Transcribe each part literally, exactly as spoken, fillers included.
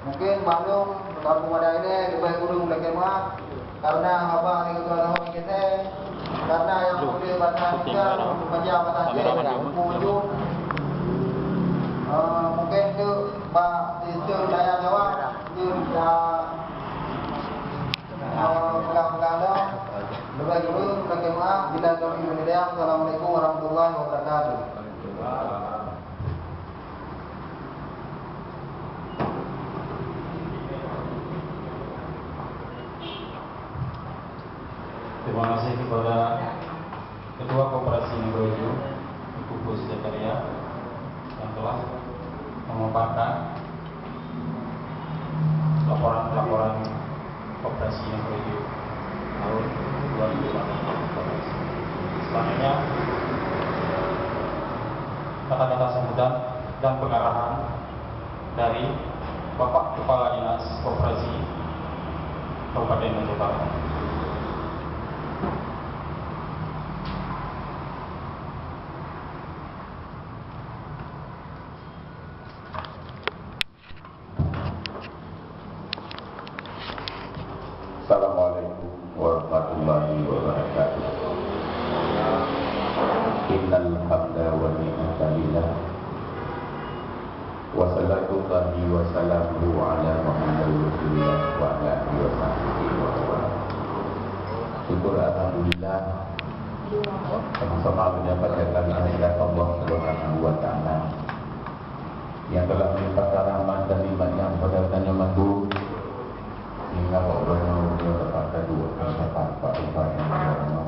Mungkin maklum, kampung Padang ini lebih kurang boleh kemak karena haba di Kota Lahore kita, karena yang boleh baca juga, baca bahasa Inggris, buku itu. Eh, mungkin itu bak sistem daya jawab, itu dah, eh, pegang-pegang dah. Lebih kurang boleh kemak. Bila kami menyediakan, Assalamualaikum warahmatullahi wabarakatuh. Terima kasih kepada Ketua Koperasi Nanggroe Ijo, Ibu Sekretariat, yang telah memaparkan laporan-laporan Koperasi Nanggroe Ijo tahun dua ribu dua puluh empat. Selanjutnya, kata-kata sambutan dan pengarahan dari Bapak Kepala Dinas Koperasi Kabupaten Tanjung Barat. Assalamualaikum warahmatullahi wabarakatuh. Innal hamda wa ni'mata lillah. Wa salatullahi wa salamuhu ala Muhammad Rasulillah wa ala alihi wa sahbihi wa sallam. Syukur alhamdulillah, sama-sama menyatakan kehadirat Allah Subhanahu wa Ta'ala yang telah melimpahkan rahmat dan nikmat-Nya kepada tanyoe mandum, sehingga bak uroe nyoe dapat taduek dan dapat bak uroe nyoe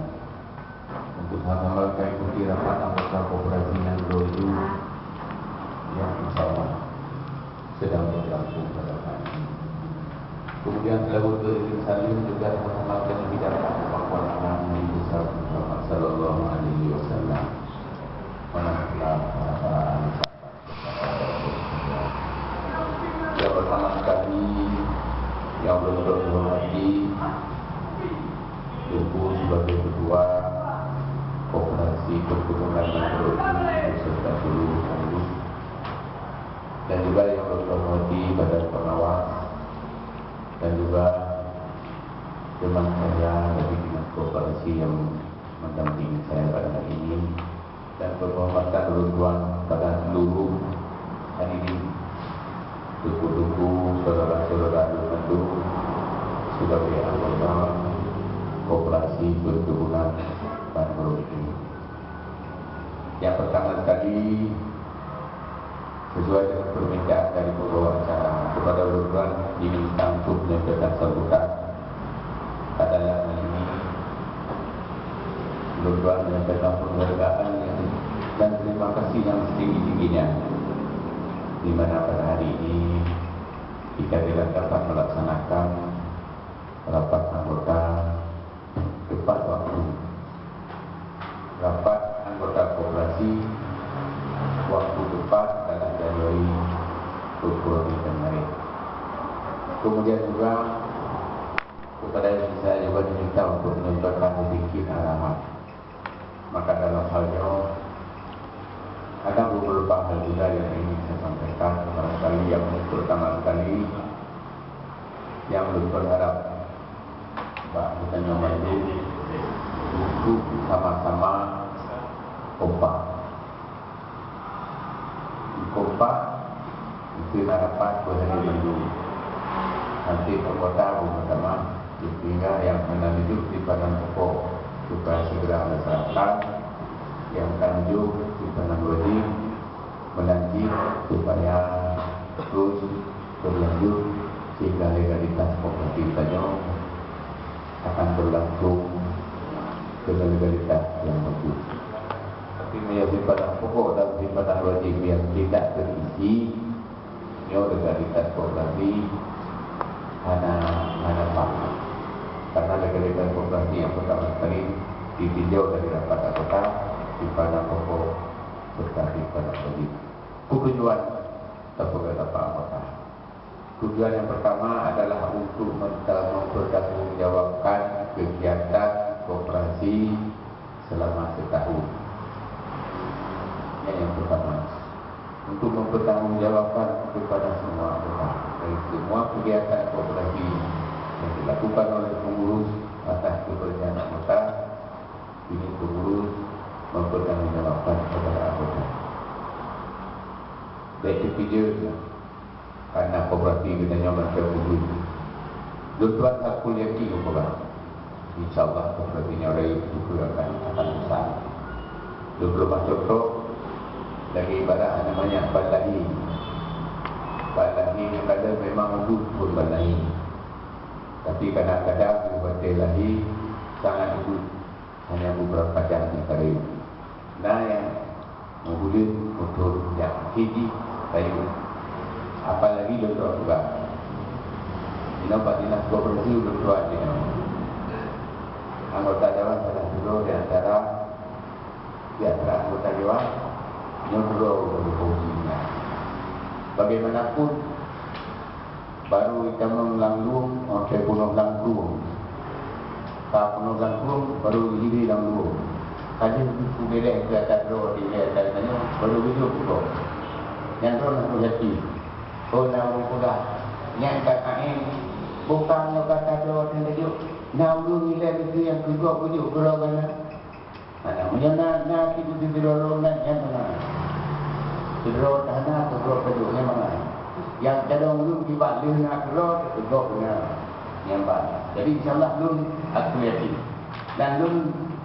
untuk sama-sama ikuti rapat anggota koperasi nanggroe Ijo yang insya Allah sedang berlangsung pada hari ini. Kemudian, selawat beriring salin juga sama-sama kami ucapkan kepada Nabi besar Muhammad sallallahu alaihi wasallam. Manakala para, para ahli safar. Yang pertama sekali, yang ulôn hormati, Teungku sebagai Ketua Koperasi Perkebunan Nanggroe Ijo beserta seluruh pengurus, dan juga yang ulôn hormati Badan Pengawas, dan juga teman saya dari Dinas Koperasi yang mendampingi saya pada hari ini. Dan penghormatan ulôn tuan pada seluruh hadirin, teungku-teungku, saudara-saudara ulôn mandum sebagai anggota Koperasi Perkebunan Nanggroe Ijo. Yang pertama sekali, sesuai dengan permintaan dari pembawa acara, kepada ulôn tuan diminta untuk menyampaikan sambutan. Pada dalam hal ini, ulôn tuan menyampaikan penghargaan yang, dan terima kasih yang setinggi-tingginya, di mana pada hari ini kita tidak dapat melaksanakan rapat anggota tepat waktu. Rapat anggota koperasi waktu tepat adalah Januari dua puluh lima kemarin. Kemudian juga kepada saya juga diminta untuk menyampaikan sedikit arahan. Maka dalam hal nyoe, ada beberapa hal juga yang ingin saya sampaikan. Barangkali yang pertama sekali, yang ulôn berharap bak geutanyoe mandum untuk sama-sama kompak. Kompak, mungkin harapan beuhari mandum. Nanti anggota bersama, sehingga yang hana neujok sipadan pokok supaya segera melaksanakan, yang ka neujok sipadan wajib, meunan cit supaya terus berlanjut sehingga legalitas koperasi tanyoe akan berlangsung dengan legalitas yang bagus. Tapi meunyoe sipadan pokok dan sipadan wajib yang tidak terisi, nyoe legalitas koperasi hana, hana sah. Karena legalitas koperasi yang pertama sekali ditinjau dari rapat anggota, sipadan pokok, serta sipadan wajib. Tujuan tapeugah rapat anggota. Tujuan yang pertama adalah untuk menta-, mempertanggungjawabkan kegiatan koperasi selama setahun. Ini yang pertama. Untuk mempertanggungjawabkan kepada semua anggota, dari semua Bertanggung jawab kepada anggota. Baik itu kerja, karena koperasi kita nyaman terwujud. Lôn tuan aku yakin kepada. Insya Allah koperasi nyoe raya itu akan, akan besar. Lôn masuk tu lagi ibarat namanya ban lahé. Ban lahé yang ada memang udah pun ban lahé. Tapi kadang-kadang di batée lahé sangat udah. Hanya beberapa jam di kali. Nah, yang menggulir untuk yang hiji kayu. Apalagi doktor juga. Ino bak dinas koperasi doktor aja. Anggota dewan salah satu di antara, di antara anggota dewan, nyontro untuk fungsinya. Bagaimanapun, baru itamong lam lueng, oke, peunoh lam krueng. Ka peunoh lam krueng, baru jideh lam lueng. Ka lheueh geupeubileh keu ata droe tinggai ata tanyoe, baru geujok keu gob. Nyan droe na hati. Oh, na ureueng peugah, "Nyan ka kaén, bukang nyoe ka ata droe teuh geujok. Na ureueng ilée bisi nyang keu gob geujok keu droe gana." Hana, meunyoe na, na sidroe-droe nan nyang mangat. Sidroe hana, sidroe keudua nyang mangat. Nyang cadong lôn kiban lheueh na keudroe, teugok beuna nyang ban. Jadi, insya Allah, lôn aku yakin. Dan lôn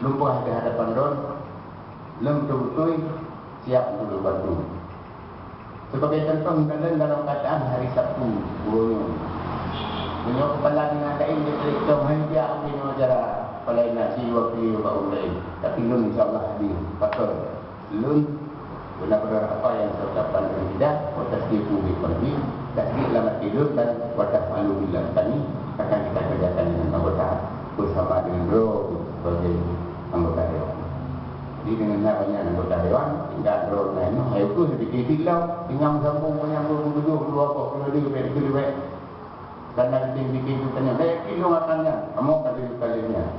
lumpah di hadapan droen, lôn beutôi-beutôi siap untuk bantu. Sebagai contoh, misalnya dalam keadaan hari Sabtu, uroe nyoe. Meunyoe kepala dinas laén geutreuk tom hai jak uroe nyoe acara, kepala dinas si wakil bak ureueng laén. Tapi lôn insya Allah hadir. Pakon? Lôn benar-benar apa yang saya ucapkan dengan lidah, kuasa seribu di pagi, tasbih dalam hati lôn dan kuasa malu di dalam kami akan kita kerjakan dengan anggota bersama dengan droe sebagai anggota dewan. Jadi, deungon na banyak anggota dewan, tingkat droe na nyoe, hai utus dikit-dikit lom, tinggai meusambông menyambông meunudôh dua boh kilo leueh, bèk kilo leueh. Karena bikin-bikin tu tanya, bèk kilo akan nyan, kamoe ka leueh kali nyan.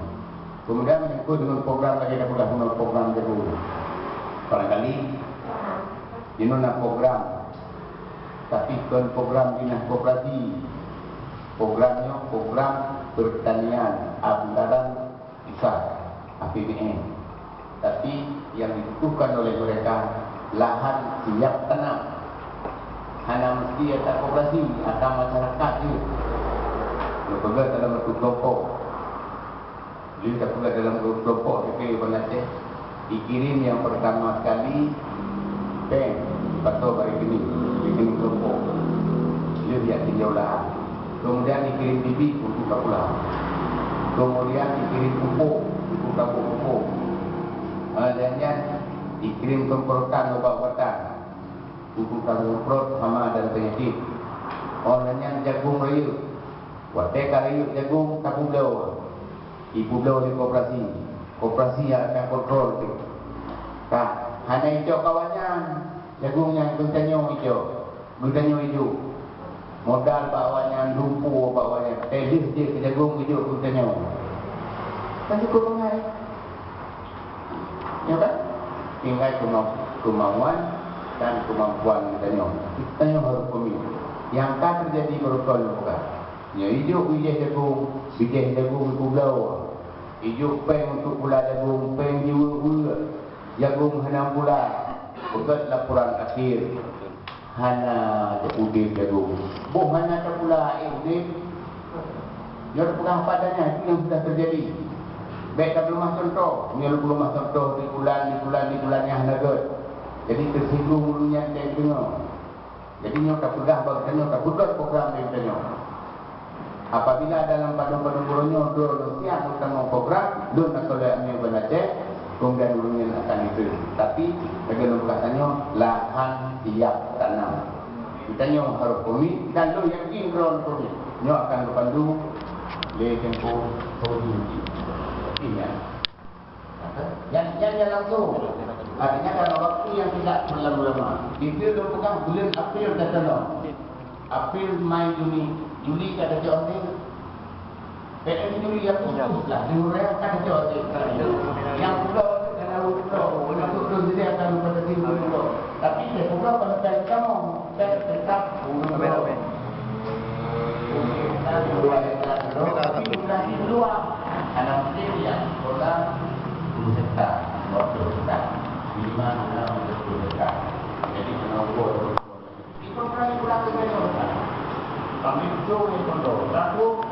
Kemudian, menyangkut dengan program lagi, dah peugah dengan program jago. Barangkali, inoe na program, tapi kon program dinas koperasi. Program nyoe program pertanian, anggaran besar, A P B N. Tapi yang dibutuhkan oleh mereka lahan siap tanam. Hana mesti ata koperasi, ata masyarakat jeuet. Geupeugah dalam satu kelompok. Lheueh tapeugah dalam kelompok P P Banaceh, dikirim yang pertama sekali pèng, pasoe bak rekening, rekening kelompok. Lheueh jak tinjau lahan. Kemudian dikirim bibit untuk kapula. Kemudian dikirim pupuk untuk tabok pupuk. Ha, dan nyan dikirim semprotan ubat-ubatan untuk tasemprot hama dan penyakit. Oh, dan nyan jagung rayeuk. Watèe ka rayeuk jagung, tapubloe. Ipubloe lé koperasi. Koperasi nyang akan kontrol teuh. Ka, hana icok kawan nyan. Jagung nyan geutanyoe icok. Geutanyoe ijok. Modal bak awak nyan, lumpo bak awak nyan. Teuh lheueh jeuet keu jagung geujok geutanyoe. Kan cukup bangai. Ya kan? Tinggai keuma-, kemauan dan kemampuan geutanyoe. Geutanyoe harôh komit. Nyang ka teujadi baroe nyoe bukan. Nyoe ijok bijéh jagung, bijéh jagung ipubloe. Ijok pèng untuk pula jagung, pèng jiweuek-weuek. Jagung hana pula. Beugèt laporan akhir. Hana teudeh jagung. Boh hana tapula, eh, udeh. Nyoe teupeugah padanya, itu yang sudah terjadi. Bèk tapeuleumah contoh. Nyoe peuleumah contoh di bulan, di bulan, di bulan nyang hana gèt. Jadi, teusinggung ulôn nyan dan deungö. Jadi, nyoe tapeugah bak geutanyoe, tapeugah program dari geutanyoe. Apabila dalam padum-padum buleuen nyoe droe lôn siap meutamong program, lôn akan lé amé ban Aceh, kemudian ureueng nyan akan diterima. Tapi, lagèe lôn peugah tanyoe, lahan siap tanam. Geutanyoe harôh komit, dan lôn yakin droe komit. Nyoe akan geupandu lé Teungku Fauzi. Ingat. Nyan, nyan, nyan langsung. Artinya, dalam waktu yang tidak terlalu lama. Di April lôn peugah bulan April dah teunoh. April, Mai, Juni. Juli ka tacok até. P M Juli, Agustus lah. Di Huraya ka tacok até. Yang pulau, kalau pulau, untuk tu dia akan pada tim pulau. Tapi dia pulau pada time kamu. Kan tetap ureueng. Ureueng di luar. Anak kecil yang sekolah, guru sektor. Waktu dekat, lima enam belas dekat. Jadi, menunggu. Itu kan kurang lebih dekat. Kami betul ni, contoh. Satu,